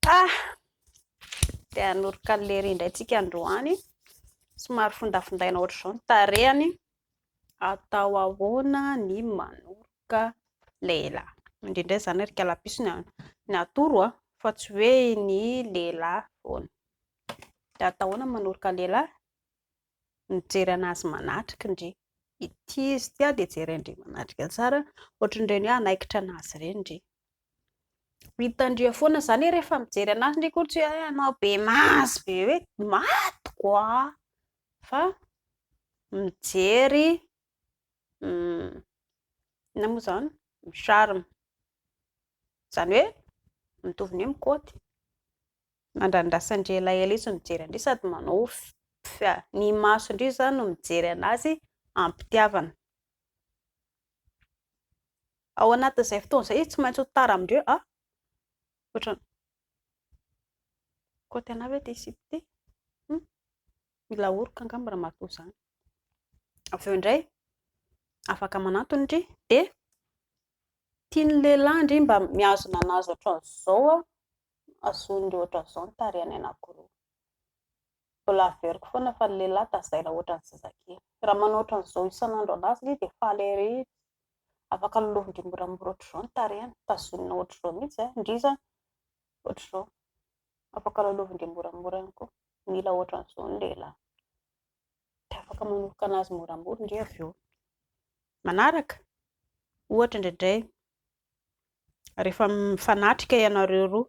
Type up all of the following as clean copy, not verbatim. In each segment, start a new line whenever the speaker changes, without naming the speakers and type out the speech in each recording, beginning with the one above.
Ah! Dia hanoroka an'i Lery indray tsika androany. Somary fondafondaina ohatr'izao ny tarehiny. Atao ahoana ny manoroka lehilahy? Indraindray izany ry kalapiso ny atoro a, fa tsy hoe ny lehilahy foana. Dia atao ahoana ny manoroka lehilahy? Mijery an'azy manatrika ndry. Ity izy ity dia jeren-dry manatrika tsara, ohatran'ireny hoe hanaikitra an'azy ireny ndry. Ho hitan-dry foana izany hoe rehefa mijery an'azy ndry akory tsy hoe hanao be maso be hoe matiko a! Fa mijery, inona moa izany? Mi-charme. Izany hoe mitovy ny hoe mikaoty. Andrandrasan-dry elaela izy mijery an-dry sady manao ny mason-dry izany no mijery an'azy am-pitiavana. Ao anatin'izay fotoana izay izy tsy maintsy ho tara amin-dry hoe ah! Ohatran'ny kaoty an'ahy ve ity sipa ity? Hum! Mila oroka angamba ramatoa izany. Avy eo indray afaka manantona ndry dia tian'ny lehilahy ndry mba mihazona an'azy ohatran'izao hazonin-dry ohatran'izao ny tarehiny anankiroa. Mbola averiko foana fa ny lehilahy tazaina ohatran'ny zazakely. Raha manao ohatran'izao isan'andro an'azy ndry dia faly ery izy. Afaka lolovin'dry moramora ohatr'izao ny tarehiny, tazonina ohatr'izao mihitsy e, ndry izany ohatr'izao. Afaka lalaovin-dry moramora ihany koa. Mila ohatran'izao ny lehilahy. Dia afaka manoroka an'azy moramora ndry avy eo. Manaraka, ohatra indraindray, rehefa mifanatrika ianareo roa,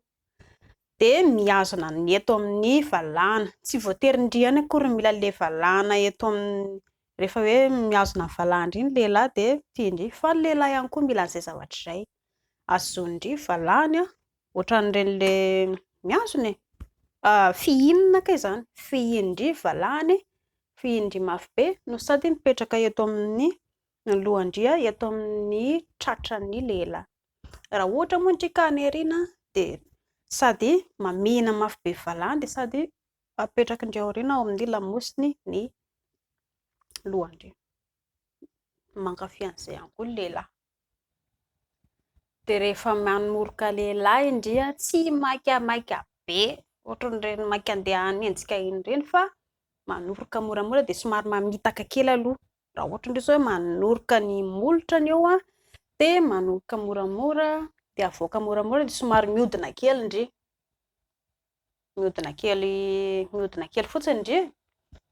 dia mihazona ny eto amin'ny valahana. Tsy voatery ndry ihany akory no mila an'ilay valahana eto amin'ny, rehefa hoe mihazona ny valahana iny ny lehilahy dia tian-dry. Fa ny lehilahy ihany koa mila an'izay zavatra izay. Hazonin-dry valahany an, ohatran'ireny le mihazona e, fihinina kay izany, fihinin-dry valahany, fihinin-dry mafy be no sady mipetraka eto amin'ny lohan-dry eto amin'ny tratran'ny lehilahy. Raha ohatra moa ndry ka any aoriana dia sady mamihina mafy be valahany dia sady apetrakin-dry aoriana ao amin'ny lamosiny ny lohan-dry. Mankafy an'izay ihany koa ny lehilahy. Dia rehefa manoroka lehilahy ndry tsy maikamaika be ohatran'ireny maika andeha hanenjika iny ireny fa manoroka moramora dia somary mamitaka kely aloha. Raha ohatra ndry izao hoe manoroka ny molotrany eo dia manoroka moramora dia avoaka moramora dia somary mihodina kely ndry. Mihodina kely, mihodina kely fotsiny ndry e.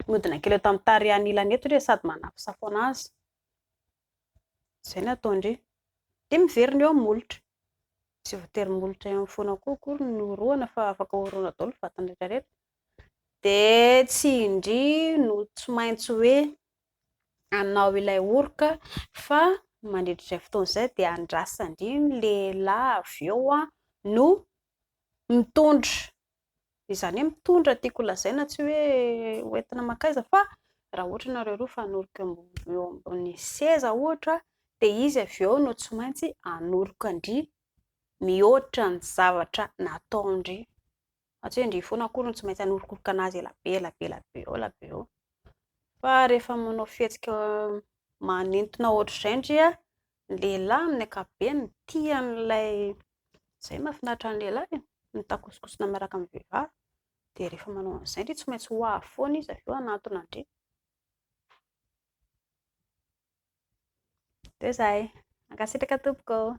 Mihodina kely eto amin'ny tarehy anilany eto ndry sady manafosafo an'azy. Izay no ataon-dry. Dia miverina eo amin'ny molotra. Tsy voatery molotra ihany foana koa akory no orohana fa afaka orohana daholo ny vatana rehetra rehetra. Dia tsy indry no tsy maintsy hoe hanao ilay oroka fa mandritra izay fotoana izay dia andrasan-dry ny lehilahy avy eo no mitondra. Izany hoe mitondra tiako holazaina tsy hoe hoentina mankaiza fa raha ohatra nareo roa mifanoroka eo ambony seza ohatra dia izy avy eo no tsy maintsy hanoroka an-dry mihoatra ny zavatra nataon-dry. Fa tsy hoe ndry foana akory no tsy maintsy hanorokoroka an'azy ela be ela be ela be eo ela be eo. Fa rehefa manao fihetsika manintona ohatr'izay ndry an, ny lehilahy amin'ny ankapobeny tia an'ilay, izay mahafinaritra ny lehilahy e, mitakosokosona miaraka amin'ny vehivavy, dia rehefa manao an'izay ndry tsy maintsy ho avy foana izy avy eo hanantona an-dry. Dia izay. Mankasitraka tompoko ô.